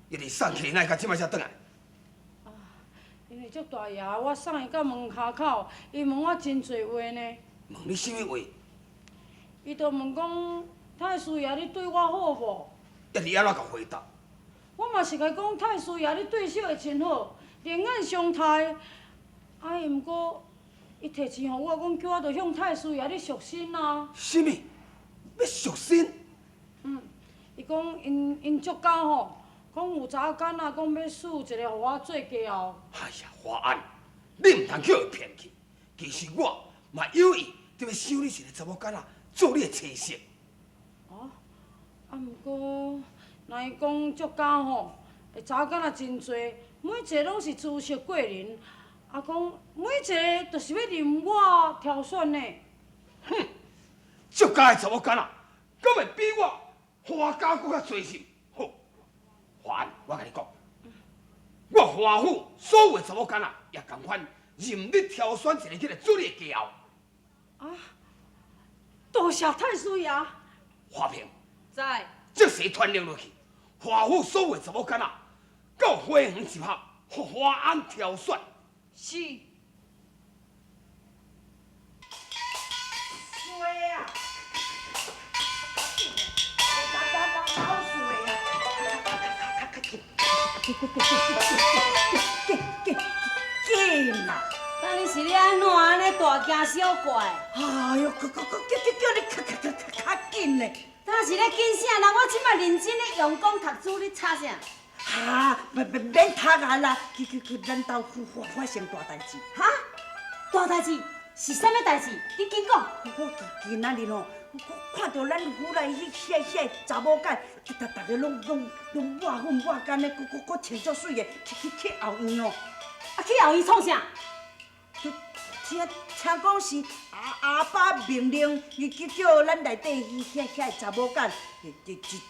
一直送去，哪會到這擺才轉來？因為祝大爺，我送伊到門跤口，伊問我真濟話呢。問你啥物話？伊就問講，太師爺，你對我好無？啊，你按怎共回答？我嘛是共伊講，太師爺，你對小的真好，另眼相待。啊，毋過伊提錢予我，講叫我著向太師爺你贖身啊。啥物？欲贖身？嗯，伊講𪜶𪜶祝家吼，講有查某囡仔，講欲娶一個予我做繼後。哎呀，華安，你毋通予伊騙去。其實我嘛有意佇欲收你一个查某囡仔做你的妻室。哦，啊，毋過，若伊講祝家吼，查某囡仔真濟，每一个攏是姿色過人，啊講每一个就是欲任我挑選呢。哼，祝家的查某囡仔，敢會比我華家閣較濟心？好，華安，我共你講，我華府所有的查某囡仔也仝款，任你挑選一个起來做你的繼後。啊，多謝太師爺。華平，在。這時傳令落去，華府所有的查某囡仔，到花園集合，予華安挑選。是。衰啊！老老老老衰啊！較較緊，緊緊緊啦！當你是咧按怎按呢大驚小怪？哎喲，叫叫叫叫你較較較較緊咧！當是咧緊啥？人我這擺認真咧用功讀書，你吵啥？哈，免免免讀啊啦！去去去，咱兜發發生大代誌。哈？大代誌？是啥物代誌？你緊講。我今今仔日吼，看著咱府內彼遐遐查某囝，逐逐个攏攏攏抹粉抹乾的，閣閣閣穿足媠的，去去去後院哦。啊，去後院創啥？聽聽講是阿阿爸命令，伊叫叫咱內底彼遐遐查某囝，一一集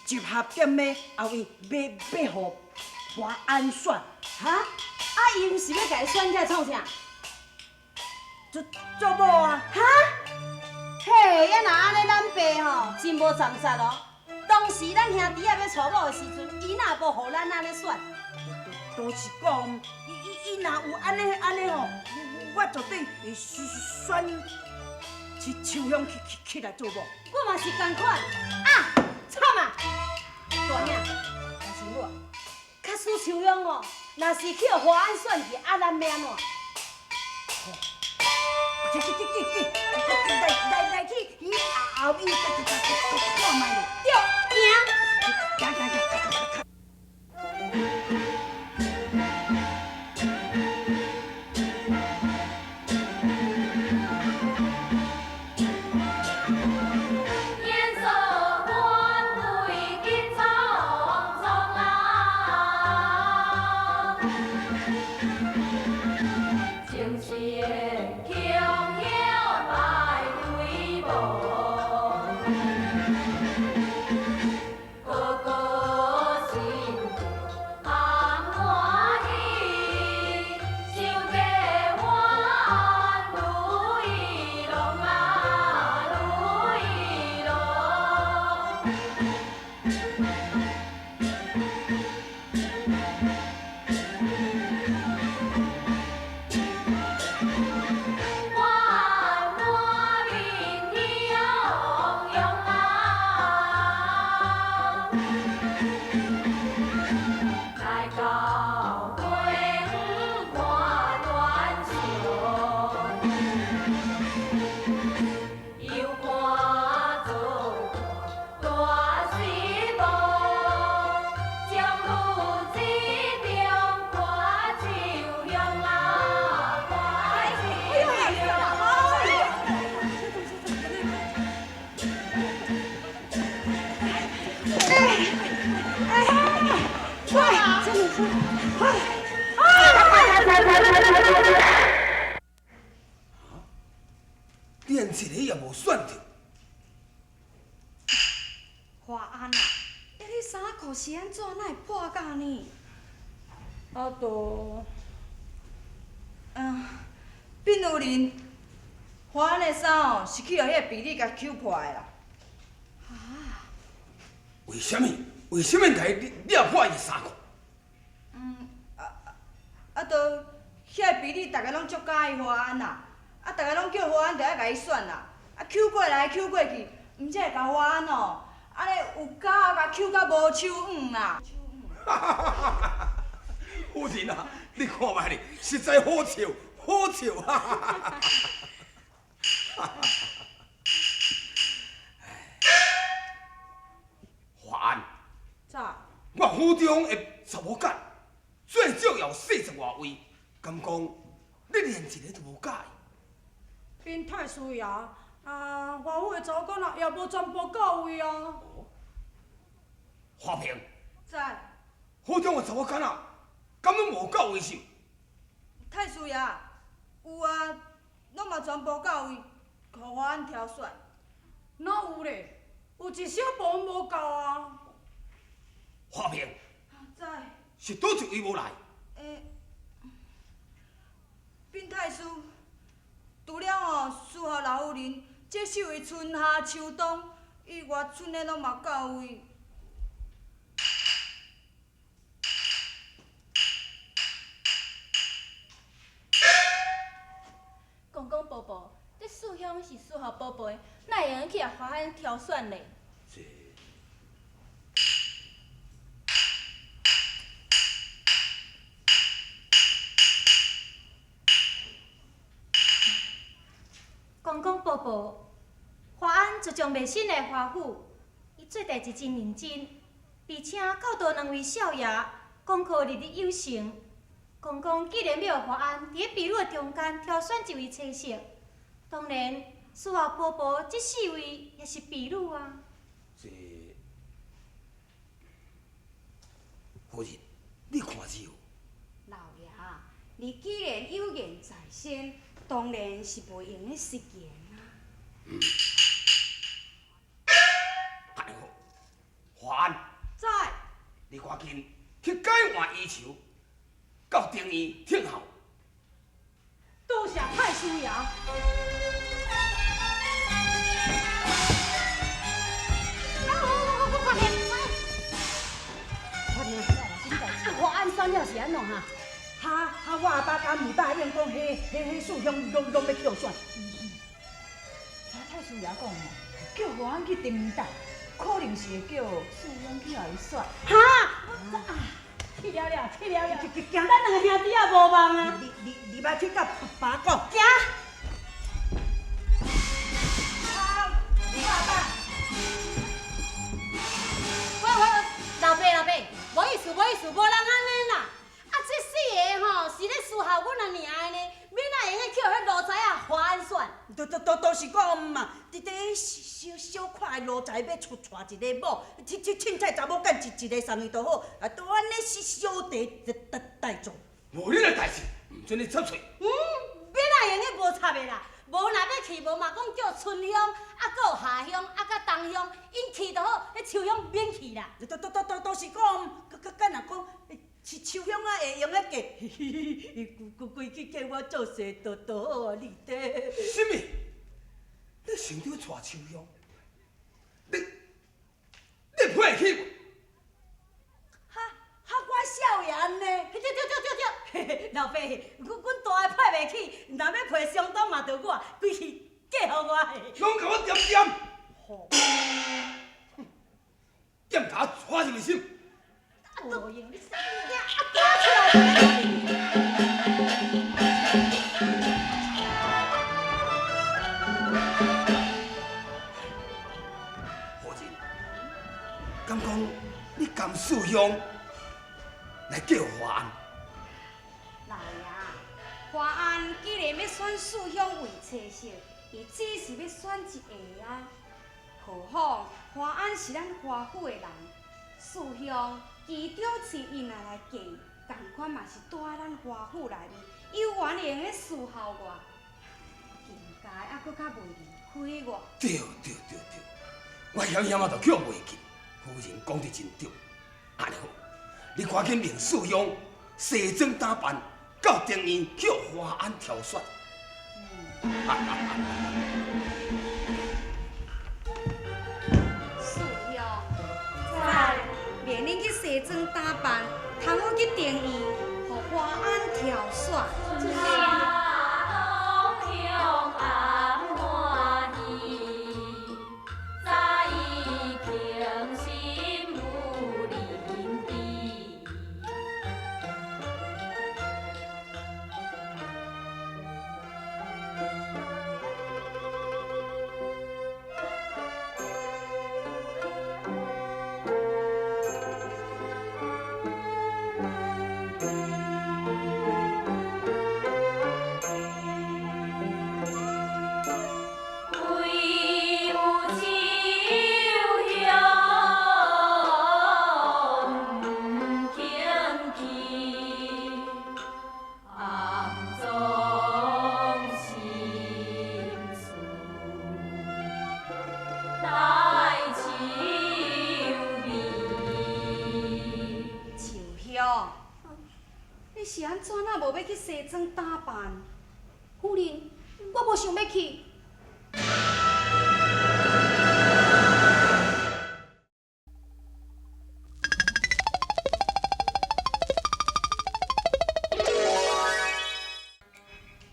集合踮咧後院，欲予華安選。哈？啊，伊毋是欲共伊選起來創啥？做做某啊！哈？嘿，啊若按呢，咱爸吼真無站實哦。當時咱兄弟仔欲娶某的時陣，伊若無予咱按呢選？都是講，伊伊伊若有按呢按呢吼，我絕對會選秋秋香起起起來做某。我嘛是仝款啊！慘啊！大兄，但是我，假使秋香哦，若是去予華安選去，啊，咱欲按怎？去去去去去，來來來去，伊後院看覓咧。對，行。行行行。連一個也無選著。華安啊，欸，你衫仔褲是按怎，哪會破甲按呢？啊，都……嗯，繃夫人，華安的衫哦，是去予彼个比利共搝破的啦。啊？為啥物？為啥物共伊掠破伊的衫褲？啊，都遐个婢女，逐个攏足佮意華安啦，啊，逐个攏叫華安，就愛共伊選啦，啊，搝過來搝過去，毋才會共華安哦，按呢有膠共搝甲無手腕啦。夫人啊，你看覓咧，實在好笑，好笑！華安，咋？我府中的查某囝最少也有40外位，敢講你連一个都無佮意？稟太師爺，啊，華府的查某囝仔也無全部到位啊。華平，在。府中的查某囝仔，敢攏無到位是？太師爺，有啊，攏嘛全部到位，予華安挑選。哪有咧？有一小部分無夠啊。華平，在。是佗一位無來？稟太師，除了吼司校老夫人，這四位春夏秋冬，以外賰的攏嘛到位。公公婆婆，這四鄉是司校寶貝，哪會用去予華安挑選咧？這公公婆婆，華安自從袂新來華府，伊做代誌真認真，而且教導兩位少爺功課日日有成。公公既然欲予華安佇咧婢女的中間挑選一位妻室，當然司校婆婆這四位也是婢女啊。這夫人，你看如何？老爺，你既然有言在先，當然是袂用得失言啊。按呢好，華安，在。你趕緊去改換衣裳，到庭院聽候。多謝太師爺。華安選了是按怎哈？哈哈！我阿爸佮毋答應講，彼彼四鄉攏欲挑選。聽太師爺講吼，叫華安去庭院等，可能是會叫四鄉去予伊選。哈！去了了，去了了，咱兩个兄弟也無望啊！你你欲去佮爸講。行。啊！爸爸。我老爸老爸，無意思無意思，無人按呢啦。啊，這四个吼是咧侍候阮阿娘的呢，免哪會用得去予彼奴才仔華安選。都是講嘛，佇佇小小看的奴才欲娶一个某，凊凊彩查某囝一一个送伊就好，啊，都按呢是小題大做。無恁的代誌，毋准你插喙。免哪會用得無插的啦，無若欲去，無嘛講叫春鄉，啊，閣有夏鄉，啊，佮冬鄉，𪜶去就好，彼秋鄉免去啦。都是講，敢若講。是秋香啊，會用得嫁，規規去叫我做婿都好啊，你咧。啥物？你想著娶秋香？你配會起無？哈哈，我少爺呢？對對對對對，老爸，阮大个配袂起，若欲配相當嘛，著我規氣嫁予我的。攏共我恬恬。踮甲我娶入心。無用，你啥物件啊？抓出來！夫人，敢講你甘四鄉來嫁華安？老爺，華安既然欲選四鄉為妻室，伊只是欲選一个啊。何況華安是咱華府的人，四鄉。其中喙伊若來嫁，仝款嘛是住佇咱華府內面，猶原會用得侍候我，應該猶閣較袂離開我。對對對對，我險險仔就去予袂記，夫人講得真對。按呢好，你趕緊命四鄉西裝打扮，到庭院去予華安挑選。四鄉在。妆打扮，通好去庭院，予华安挑选。你是按怎啊无欲去西装打扮？夫人，我无想欲去。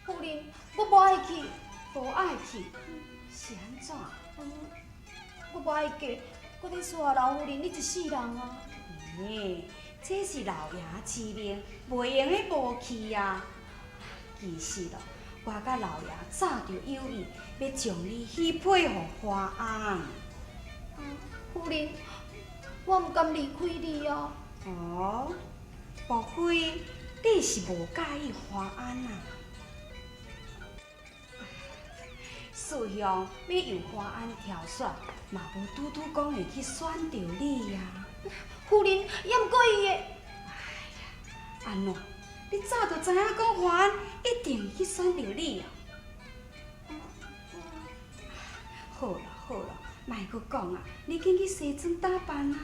夫人，我无爱去，无爱去，是按怎？我无爱嫁，阁咧侍老夫人你一世人啊。欸，这是老爷之命，袂用得无去啊。其实咯，我佮老爷早就有意欲将你许配予华安。夫人，我毋甘离开你啊。哦，莫非你是无佮意华安啊？四乡欲由华安挑选，嘛无拄拄讲会去选著你啊。夫人，也毋过伊会。哎呀，按怎？你早就知影讲华安一定会去选著你哦。好啦好啦，莫阁讲啊，你紧去西装打扮啊。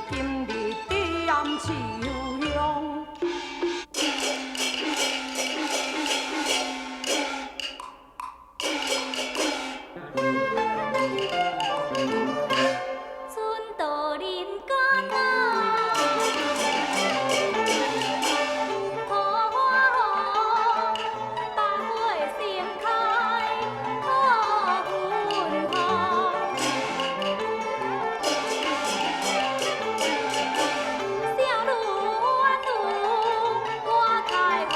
今日。春到人間啊，桃花雨，百花盛開可芬芳。少女婉如花開放，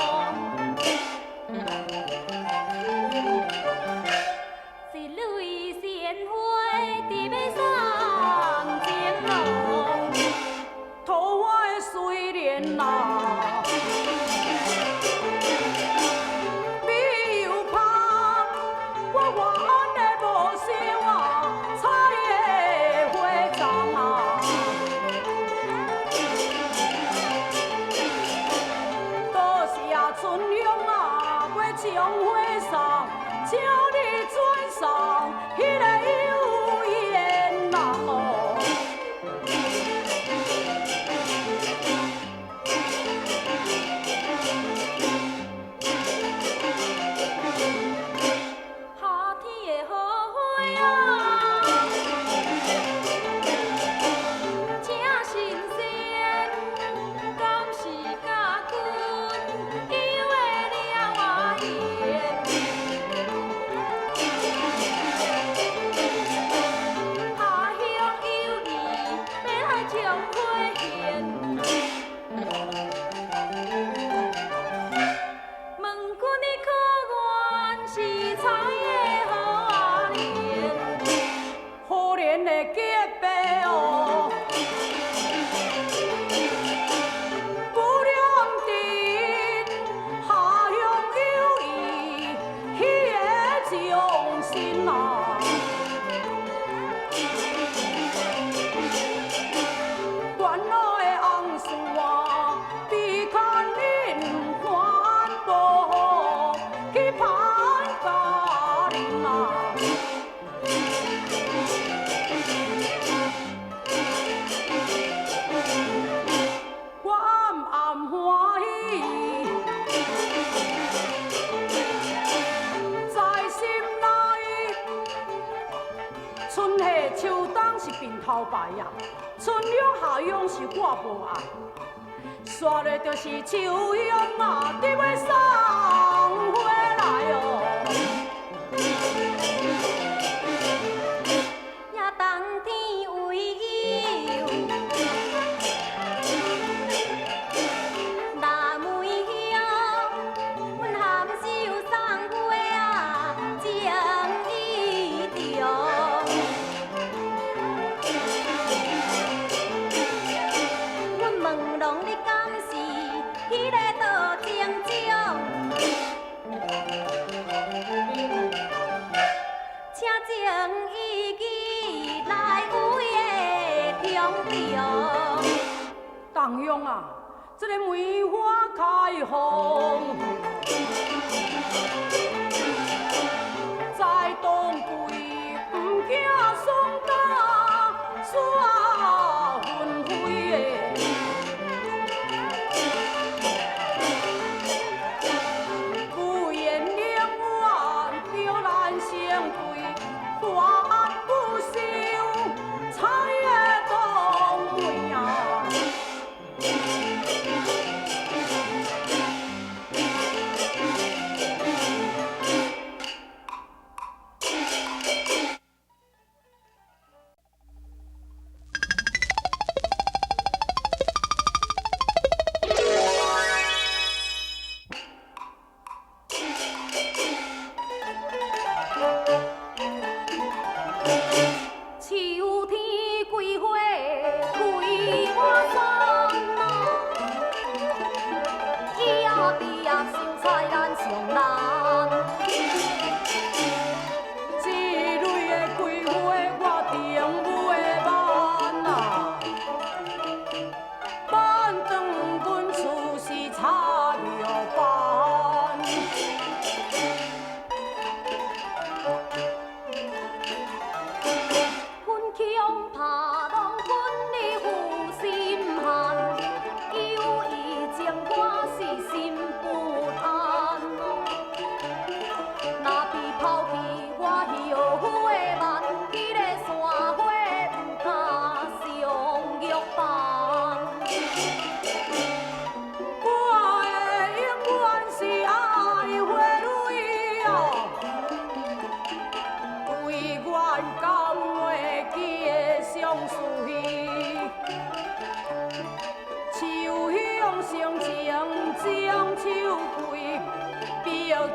一蕊鮮花佇欲送情郎。桃花的水蓮啊，你又拍我華安的無想啊，采的花叢啊，多謝春鄉啊，欲將花送，請你轉送彼个有緣人哦。夏天的荷花啊，请神仙，敢是甲阮有的了缘？下乡有意欲来将花献，问君你可愿是采的好莲？好莲的结白哦，不念真，下乡有意，彼个忠心啊。关老的红事啊，比牵引环保去攀家人啊。我暗暗歡喜，在心內。春夏秋冬是鬢頭白啊，春鄉夏鄉是我無愛，煞落就是秋鄉啊，得欲送花來哦。也冬天為友，腊梅香，阮含羞送花啊，情意長。阮問郎你敢是彼个道情種？請情意義來為的平常。東鄉啊，這个梅花開放，在冬季毋驚霜打雪紛飛的。不言永遠叫咱成對，華安不朽，采的冬梅啊。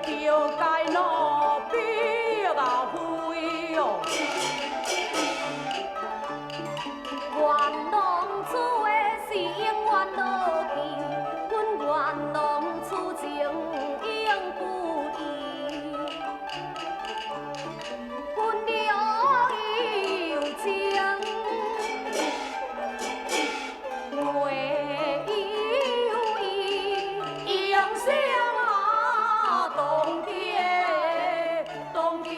着街路逼啊飞哦。愿浪子的是永远落去，阮愿浪此情永不移。阮了有情，袂有意，用心啊，当结当结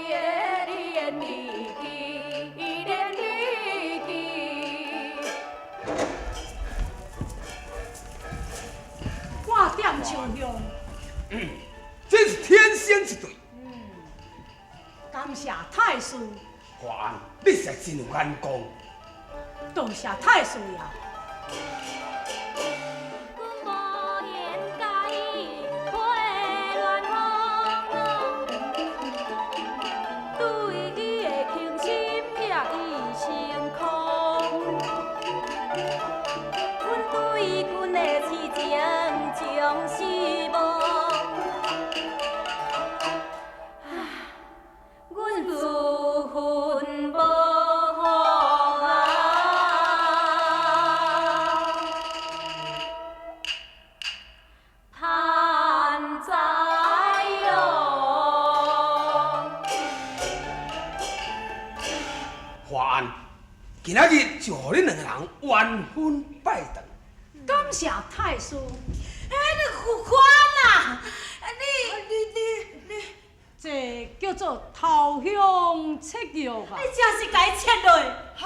连理枝，连理枝。挂点秋香，真是天生一对。感谢太师，华安，你实在真有眼光。多谢太师爷。阮无言共伊配乱风，对伊的倾心也已成空。阮对阮的痴情终是无，阮自恨无啊。盼知哟。华安，今仔日就予恁兩个人完婚拜堂。感謝太師，哎，你華安啊，你你你你，這叫做頭香切玉啊！你真是共伊切落。哈。